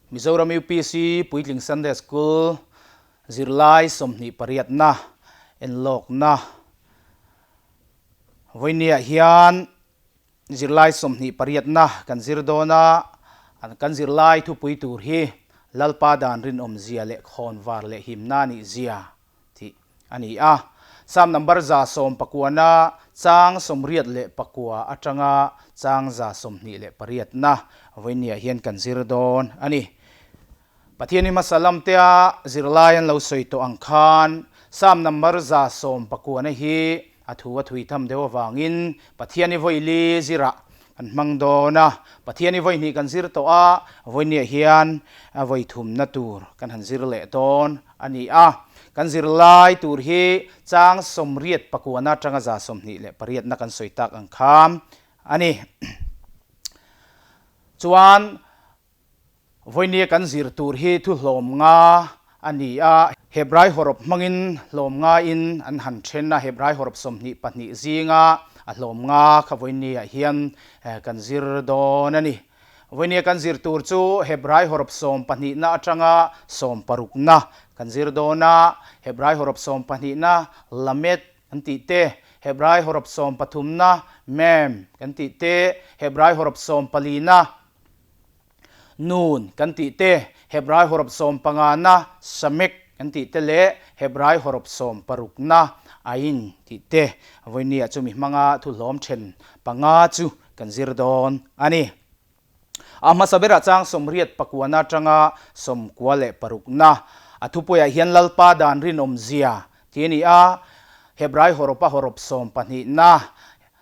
Mizoram UPC Puitling Sunday School zirlai 28na enlawkna vawinia hian zirlai 28na kan zir dawn a, kan zirlai thupui tur hi Lalpa dan rinawmzia leh khawnvar leh himna nih zia tih a ni a. Psalm number 119 chang 89 atanga chang 128na vawinia hian kan zir dawn a ni. Pathian hi hmasa lamtea zirlai an lo sawi tawh ang khan Psalm number 119 hi a thu a thui tham deuh avangin Pathian hi vawi li zirah kan hmang dawn a. Pathian hi vawi hnih kan zir tawh a, vawinia hian vawi thumna tur kan han zir leh dawn a ni a. Kan zirlai tur hi chang 89na atanga 128na kan sawi tak ang kha a ni. Chuan vawinia kan zir tur hi thu hlawm nga a ni a. Hebrai hawrawp hmangin hlawm ngain an han then a, Hebrai hawrawp 22 zinga a hlawm nga kha vawinia hian kan zir dawn a ni. Vawinia kan zir tur chu Hebrai hawrawp 12na atanga 16na kan zir dawn a. Hebrai hawrawp 12na Lamed kan tih te, Hebrai hawrawp 13na Mem kan tih te, Hebrai hawrawp 14na Nun kan tih te, Hebrai hawrawp 15na Samek kan tih te leh Hebrai hawrawp 16na Ain tih te. Vawinia chumi hmanga thu hlawm then panga chu kan zir dawn a ni. A hmasa berah chang 89na atanga 96na a thupuiah hian Lalpa dan rinawmzia tih a ni a. Hebrai hawrawpa hawrawp 12na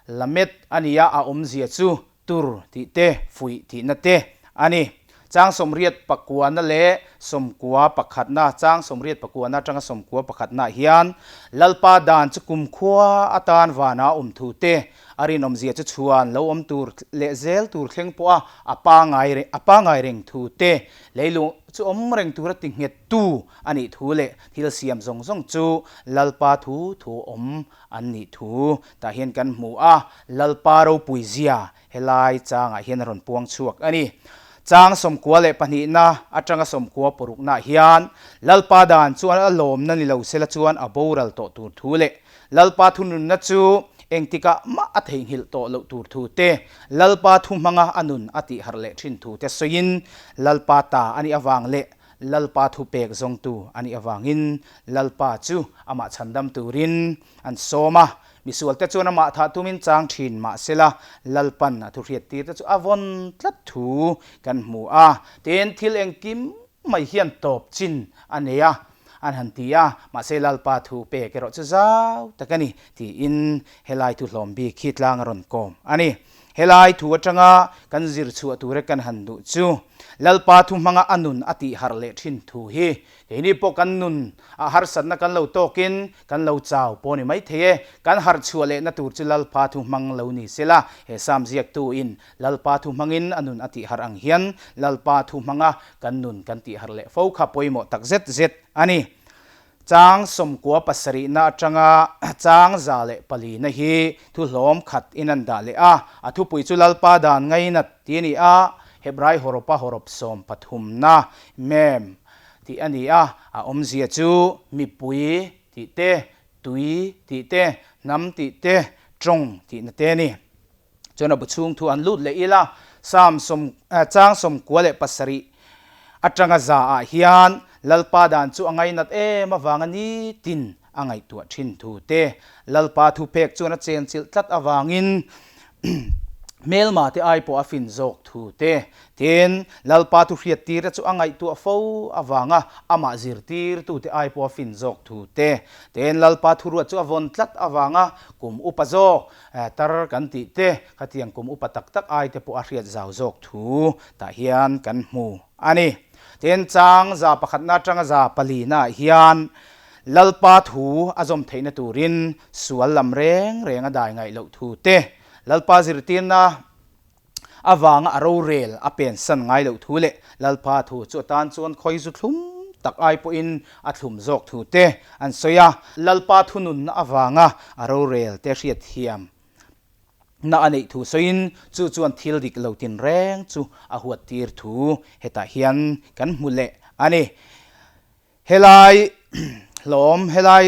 Lamed a ni a, a awmzia chu tur tih te, fuih tihna te a ni. Chang 89na leh 91na, chang 89na atanga 91na hian Lalpa dan chu kumkhua atan vana awm thu te, a rinawmzia chu chhuan lo awm tur leh zel tur thleng pawha a pangai a pangai reng thu te, leilung chu awm reng tura ti nghet tu a nih thu leh thil siam zawng zawng chu Lalpa thu thu awm an nih thu tah hian kan hmu a, Lalpa ropui zia helai changah hian a rawn puang chhuak a ni. Chang 92na atanga 96na hian Lalpa dan chuan a lawmna ni lo sela chuan a boral tawh tur thu leh Lalpa thununna chu engtikah mah a theihnghilh tawh loh tur thu te, Lalpa thu hmanga a nun a tihharh leh thin thu te sawiin Lalpa ta a nih avang leh Lalpa thu pek zawngtu a nih avangin Lalpa chu amah chhandam turin an sawm a. Misualte chuan amah thah tumin chang thin mahsela Lalpan a thu hriattir te chu a vawn tlat thu kan hmu a. Tin, thil engkim mai hian tawp chin a nei a, an han ti a, mahse Lalpa thu pek erawh chu zau tak a ni tiin helai thu hlawm bik hi tlang a rawn kawm a ni. Helai thu atanga kan zir chhuah tura kan han duh chu Lalpa thu hmanga a nun a tih harh leh thin thu hi keini pawh kan nun a harsatna kan lo tawkin kan lo chau pawh ni mai thei e. Kan harh chhuah lehna tur chu Lalpa thu hmang lo ni sela, he Psalm ziaktu in Lalpa thu hmangin a nun a tih harh ang hian Lalpa thu hmanga kan nun kan tih harh leh fo kha pawimawh tak zet zet a ni. Chang 97na atanga chang 104na hi thu hlawm khat in an dah leh a, a thupui chu Lalpa dan ngainat tih a ni a, Hebrai hawrawpa hawrawp 13na Mem tih a ni a, a awmzia chu mipui tih te, tui tih te, hnam tih te, tawng tihna te a ni. Chuan a bu chhung thu an lut leh ila, Psalm sawm chang 97 atanga za ah hian Lalpa dan chu a ngainat em avanga nitin a ngaihtuah thin thu te, Lalpa thupek chuan a chenchilh tlat avangin hmelma te ai pawh a fin zawk thu te, tin, Lalpa thu hriattir te chu a ngaihtuah fo avanga amah zirtirtu te ai pawh a fin zawk thu te, tin, Lalpa thuruat chu a vawn tlat avanga kum upa zawk Tar kan tih te, khatiang kum upa tak tak ai te pawh a hriat zau zawk thu tah hian kan hmu a ni. Tin, chang 101na atanga 4na ah hian Lalpa thu a zawm theihna turin sual lam reng reng a dai ngaih loh thu te, Lalpa zirtirna avanga a rorel a pensan ngai loh thu leh Lalpa thu chu atan chuan khawi zu thlum tak ai pawhin a thlum zawk thu te an sawi a. Lalpa thununna avanga a rorel te hriat thiam. Na a neih thu sawiin chu chuan thil dik lo tinreng chu a huat tir thu hetah hian kan hmu leh a ni. Helai hlawm, helai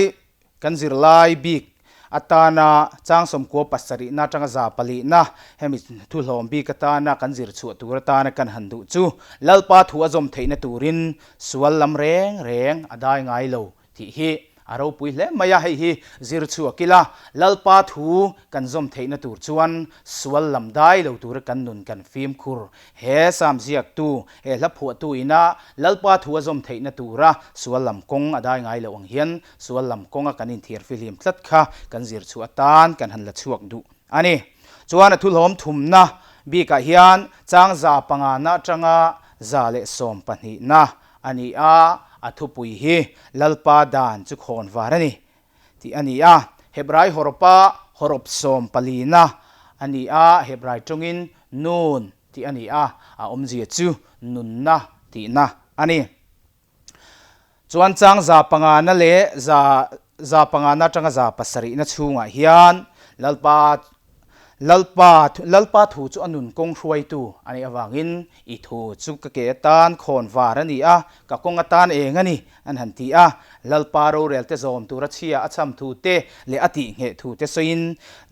kan zirlai bik atana chang sawmkua pasarihna atanga za palihna hemi thu hlawm bik atana kan zir chhuah tur atana kan han duh chu Lalpa thu a zawm theihna turin sual lam reng reng a dai ngai lo Tih hi a ropui hle mai a, hei hi zir chhuak ila, Lalpa thu kan zawm theihna tur chuan sual lam dai lo tura kan nun kan fimkhur. He Sam ziaktu, he hla phuahtu ina Lalpa thu a zawm theihna tura sual lam kawng a dai ngai loh ang hian sual lam kawnga kan inthiar fihlim tlat kha kan zir chhuah atan kan han la chhuak duh a ni. Chuan a thulhawm thumna bikah hian chang 500na atanga 112na a ni a, a thupui hi Lalpa dan chu khawn var a ni tih a ni a. Hebrai hawrawpa hawrawp 14na a ni a, Hebrai tawngin Nun tih a ni a, a awmzia chu nunna tihna a ni. Chuan chang 500na leh za 500na atanga 700na chhungah hian Lalpa Lalpa, Lalpa thu chu a nun kawng hruaitu a nih avangin i thu chu ka ke atan khawn var a ni a, ka kawng atan eng a ni, an han ti a. Lalpa rorel te zawm tura chhia a cham thu te leh a tihngheh thu te sawiin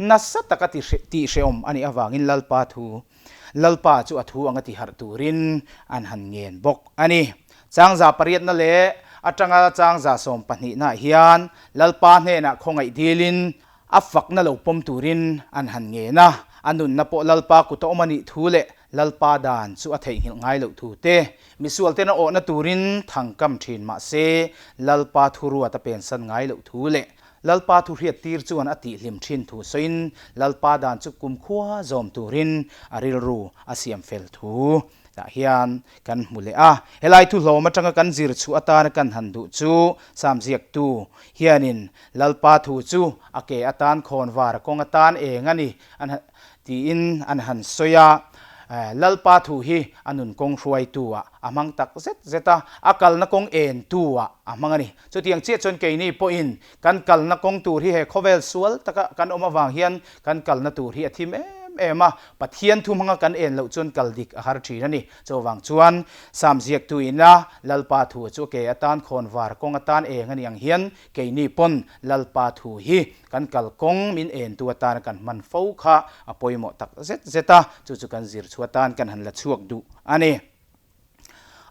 nasa taka tihhrehawm a nih avangin Lalpa thu, Lalpa chu a thu anga tiharh turin an han ngen bawk a ni. Chang 800na leh atanga chang 12naah hian Lalpa hnenah khawngaih dilin A fakna lo pawm turin an han ngen a, a nunna pawh Lalpa kuta awm a nih thu leh Lalpa dan chu a theihnghilh ngai loh thu te, misualten a awhna turin thangkam thin mah se Lalpa thu ruat a pensan ngai loh thu leh Lalpa thu hriattir chuan a tihhlim thin thu sawiin Lalpa dan chu kumkhua zawm turin a rilru a siam fel thu tah hian kan hmu leh a. Helai thuhlawm atanga kan zir chhuah atana kan han duh chu Sam ziaktu hianin Lalpa thu chu a ke atan khawn var a kawng atan eng a ni an tiin an han sawi a. Lalpa thu hi a nun kawng hruaitu ah a hmang tak zet zet a, a kalna kawng entu ah a hmang a ni. Chutiang chiah chuan keini pawhin kan kalna kawng tur hi he khawvel sual taka kan awm avang hian kan kalna tur hi a thim em em a, Pathian thu hmanga kan en loh chuan kal dik a har thin a ni. Chuvang chuan Sam ziaktu ina Lalpa thu chu ke atan khawn var kawng atan eng a ni ang hian Keini pawn Lalpa thu hi kan kalkawng min entu atana kan hman fo kha a pawimawh tak zet zet a, chu chu kan zir chhuah atan kan han la chhuak duh a ni.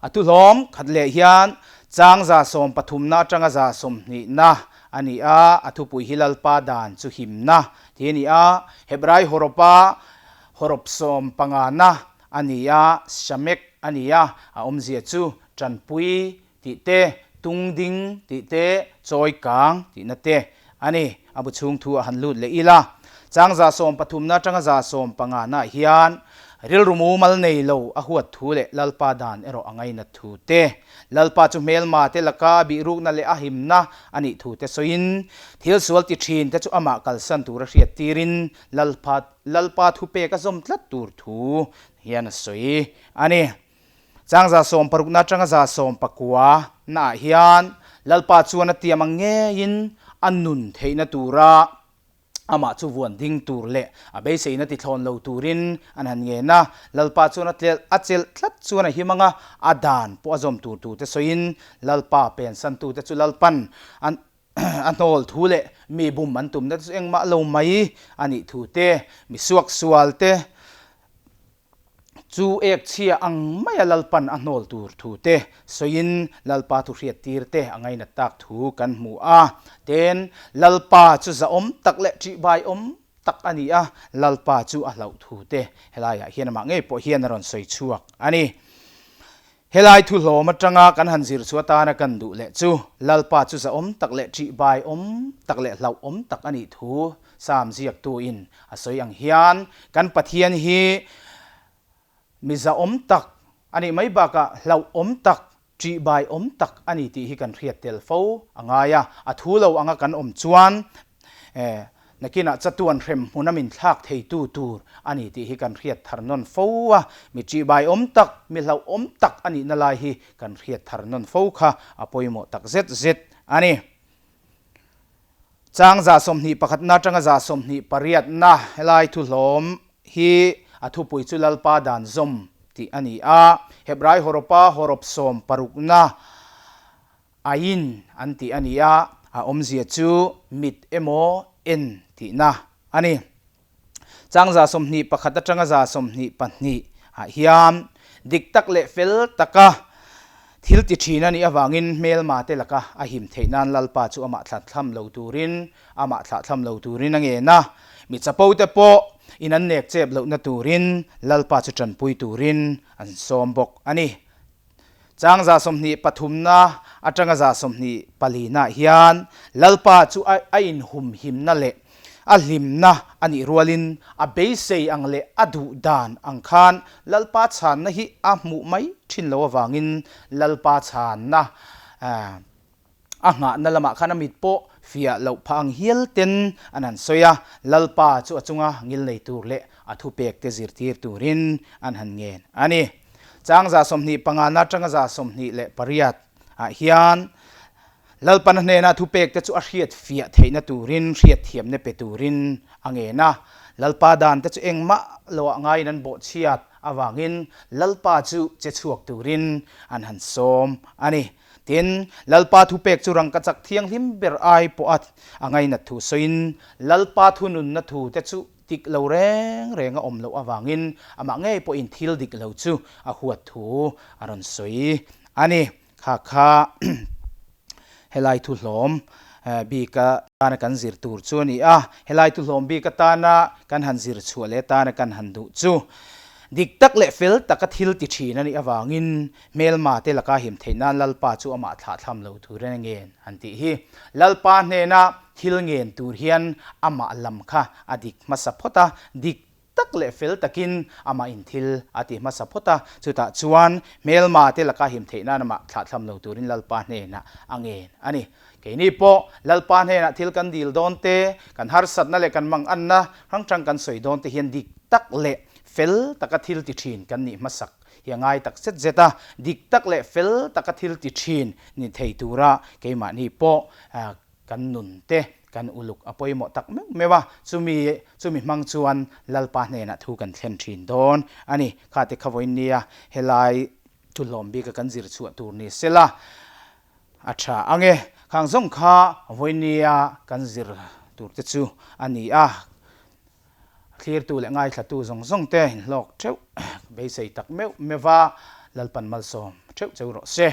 A thuhlawm khat leh hian chang 13na atanga 20na a ni a, a thupui hi Lalpa dan chu himna tih a ni a, Hebrai hawrawpa hawrawp 15na a ni a, Shamek a ni a, a awmzia chu tanpui tih te, tung ding tih te, chawi kang tihna te a ni. A bu chhung thu a han lut leh ila. Chang 13na atanga 15naah hian rilru mumal nei lo a huat thu leh Lalpa dan erawh a ngainat thu te, Lalpa chu hmelma te laka a bihrukna leh a himna a nih thu te sawiin, thil sual ti thin te chu amah kalsan tura hriat tirin Lalpa Lalpa thupek a zawm tlat tur thu hian a sawi a ni. Chang 16na atanga 19 naah hian Lalpa chuan a tiam ang ngeiin a nun theihna tura amah chu vuan ding tur leh a beiseina tithlawn lo turin an han ngen a. Lalpa chuan a tlelh a chelh tlat chuan a him ang a, a dan pawh a zawm tur tute sawiin Lalpa pensantute chu Lalpan an a hnawl thu leh mi bum an tumna te chu engmah lo mai a nih thu te, mi suaksual te, Chu ek chhia ang maia Lalpan a hnawl tur thu te sawiin Lalpa thu hriat tir te a ngainat tak thu kan hmu a. Ten, Lalpa chu zahawm tak leh ṭihbai awm tak a ni a, Lalpa chu a hlauh thu te helaiah hian amah ngei pawh hian a rawn sawi chhuak a ni. Helai thu hlawm atanga kan han zir chu atana kan duh leh chu Lalpa chu zahawm tak leh ṭihbai awm tak leh hlauh awm tak a nih thu Psalm ziaktuin a sawi ang hian kan Pathian hi mi zahawm tak a nih mai bakah hlauh awm tak, ṭihbai awm tak a ni tih hi kan hriat tel fo a ngai a. A thu lo anga kan awm chuan Nakinah chatuan hrem hmuna min thlak theitu tur a ni tih hi kan hriat thar nawn fo a, mi ṭihbai awm tak, mi hlauh awm tak a nihna lai hi kan hriat thar nawn fo kha a pawimawh tak zet zet a ni. Chang 21na atanga 28na helai thuhlawm hi a thupui chu Lalpa dan zawm tih a ni a. Hebrai hawrawpa hawrawp sawm parukna Ayin an tih a ni a, a awmzia chu mit emaw en tihna a ni. Chang 21 atanga 22 ah hian dik tak leh fel taka thil ti thin a nih avangin hmelma te laka a him theih nan Lalpa chu amah thlathlam lo turin amah thlahthlam lo turin a ngen a, mi chapo te pawh in an nek chep lohna turin Lalpa chu tanpui turin an sawm bawk a ni. Chang 23na atanga 24na hian Lalpa chu a inhumhimna leh a hlimna a nih rualin a beisei ang leh a duh dan ang khan Lalpa chhanna hi a hmuh mai thin lo avangin Lalpa chhanna A nghahna lamah khan a mit pawh fiah loh phah ang hial ten an han sawi a, Lalpa chu a chunga ngil nei tur leh a thupek te zirtir turin an han ngen a ni. Chang 25 na atanga 28 ah hian Lalpana hnena thupek te chu a hriat fiah theihna turin hriatthiamna pe turin a ngen a, Lalpa dan te chu engmah loah ngaiin an bawhchhiat avangin Lalpa chu che chhuak turin an han sawm a ni. Tin, Lalpa thupek chu rangkachak thianghlim ber ai pawh a a ngainat thu sawiin, Lalpa thununna thu te chu dik lo reng reng a awm loh avangin amah ngei pawhin thil dik lo chu a huat thu a rawn sawi a ni. Kha kha helai thuhlawm bik atana kan zir tur chu a ni a, helai thuhlawm bik atana kan han zir chhuah leh atana kan han duh chu dik tak leh fel taka thil ti thin a nih avangin Hmelma te laka him theih nan Lalpa chu amah thlahthlam lo tur in a ngen an tih hi. Lalpa hnena thil ngen tur hian amah lam kha a dik hmasa phawt a, dik tak leh fel takin amah in thil a ti hmasa phawt a, chutah chuan hmelma te laka him theih nan amah thlahthlam lo turin Lalpa hnenah a ngen a ni. Keini pawh Lalpa hnenah thil kan dil dawn te, kan harsatna leh kan manganna hrang hrang kan sawi dawn te hian dik tak leh fel taka thil ti thin kan nih hmasak hi a ngai tak zet zet a, dik tak leh fel taka thil ti thin ni thei tura keimahni pawh kan nun te kan uluk a pawimawh tak meuh meuh a, chumi chumi hmang chuan Lalpa hnenah thu kan thlen thin dawn a ni. Khate kha vawiin nia helai thuhlawm bika kan zir chhuah tur ni sela a tha ang e. Khang zawng kha vawiin nia kan zir tur te chu a ni a. Thlirtu leh ngaithlatu zawng zawng te inhlawk theuh beisei tak meuh meuh va, Lalpan malsawm theuh cheu rawh se.